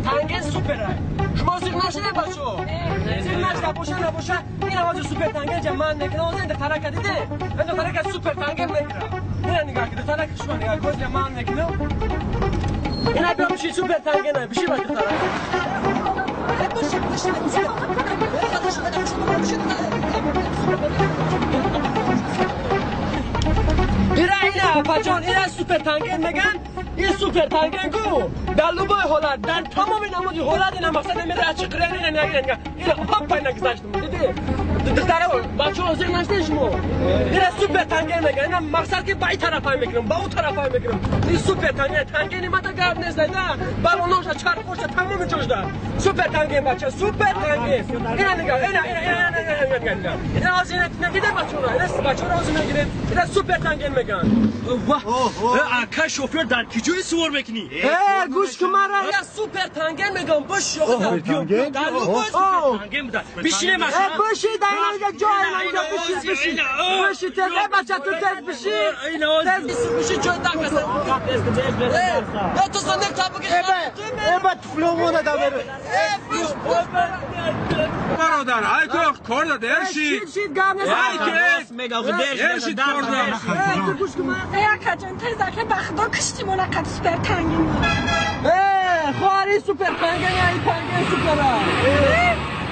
Танген супер ай. Шумо зиқ нашиде бачо? Зиқ нашида боша набоша, ин авази супер танген ҷа ман мекунам, оза инда тарака диде? Инда тарака супер танген мекунам. Ина нигоҳ кида, тарака шумо нигоҳ кун, ҷа ман мекунам. Ина биё биши супер танген ай, биши бачо тарака. Биши, биши, биши. Ира ина бачон, ина супер танген меган. Ин супер танген ку дар любой ҳолат, дар тамоми намуди ҳолат ина мақсад намера чӣ қирен ина нагирен. Ина ҳоппа ина гузаштум. Диди? Духтаро, бачаҳо зиқ нашдед шумо. Ина супер танген меган. Ина мақсад ки ба ин тарафай мекунам, ба ӯ тарафай мекунам. Ин супер танген, тангени мата гап нест, на. Балоношда, чархошда, тамоми ҷошда. Супер танген бача, супер танген. Ина нигоҳ, ина ина ина ина ина ина. Ина ҳозир ина нагиде бачаҳоро. Ина бачаҳоро ҳозир мегирем. Ина супер танген меган. Ваҳ! Ака шофёр дар киҷои сувор мекунӣ? Э, гӯш кун мара, я супер танген мегам, биш дар любой супер танген буда. Бишине машина. Э, биши, дар инҷа ҷой, инҷа биши, биши. Биши тез, э бача ту тез биши. Тез биши ҷой дакаса. Э, ту зандек табуки. Э, ба туфломона да бере. Э, биш. Бародар, ай ту кор да дерши. Шид, шид гап нест. Ай ки дерши кор да. Э, ту гӯш кун мара. Э, акаҷон, тез ака ба худо киштимона қад супер танген. Э, хоҳари супер танген, ай танген супера.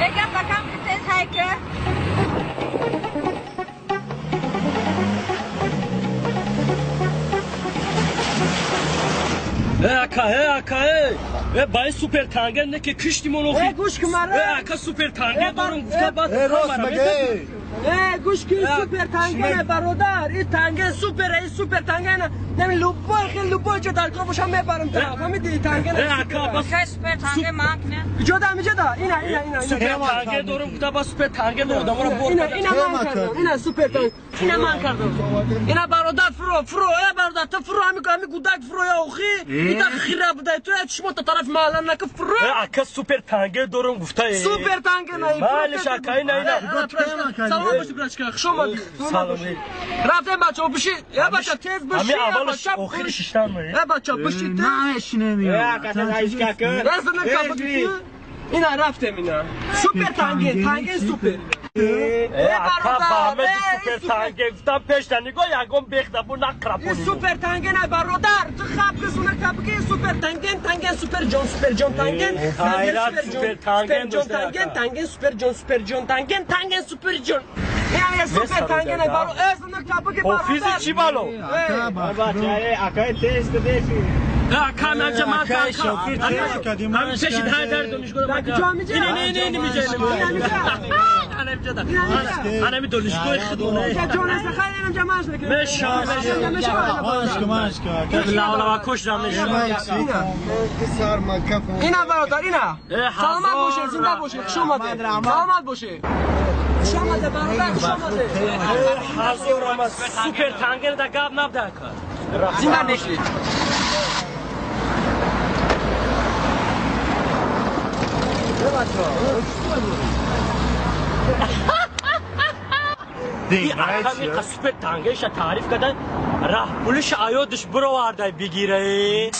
Э, гап бакам тез ҳайка. Э, ака, э, ака, э. Э, ба ин супер танген не ки киштимон охи. Э, гӯш кун мара. Э, ака супер танген дорум, гуфта баъд Э, рост меге. Э, гӯш кун, супер танген бародар. Ин танген супер, ин супер танген. Нами любой хел любой ҷо дар кор бошам мебарам та. Фаҳмидӣ? Танген. Э, ака, бас Хай супер танген ман кунем. Ҷо да, ҷо да. Ина, ина, ина, супер ина. танген дорум, гуфта бас супер танген дорум, дамора бор. Ина, ина ман кардам. Ина супер танген. Ина ман кардам. Ина бародар фуро, фуро, э бародар, ту фуро, ҳами ҳами гудак фуро я охи. Ита хира будай ту, шумо та тарафи маҳалла нака фуро. Э, ака супер танген дорум, гуфта. Супер танген ай. Малиш ака, ина, ина. Салом боши брачка, хуш омадӣ. Салом. Рафтем бачаҳо, биши. Э бача тез биши. Ҳами аввалаш охири шиштан ме. Э бача биши тез. Намешинем. Раз на капки. Ина рафтем ина. Супер танген, танген супер. Э, ака, ба ҳаме супер танген гуфтам пешта нигоҳ ягон бехда бу Ин нақрапонӣ. супер танген ай бародар. Ту хаб кисуна капки супер танген, танген супер ҷон, супер ҷон танген. Хайрат супер танген супер ҷон танген, танген супер ҷон, супер ҷон танген, танген супер ҷон. Ина супер танген ай баро. Э, зана капки бародар. Ҳофизи чӣ бало? Ака, манҷа ман Ака, шофёр тез кардӣ, ман ҳами пеши дар дар донишгоҳ Дар куҷо миҷа? Ина не не не миҷа Ина миҷа. ана миҷа да. Ана ми донишгоҳи худона. Ҷа ҷон аст, хайр инам ҷа манш мекунем. Меша, меша. Меша. Маншка, маншка. Лавлава кушдам меша. Ина бародар, ина. Э, Саломат ҳазор бошед, зинда бошед, хуш омадед. Саломат бошед. Хуш омадед бародар, хуш омадед. Ҳазор ама супер танген да гап набда ака. Зинда бошед. И ака ми супер тангеша таъриф кардан, раҳпулиша аёдиш бировардай бигирае.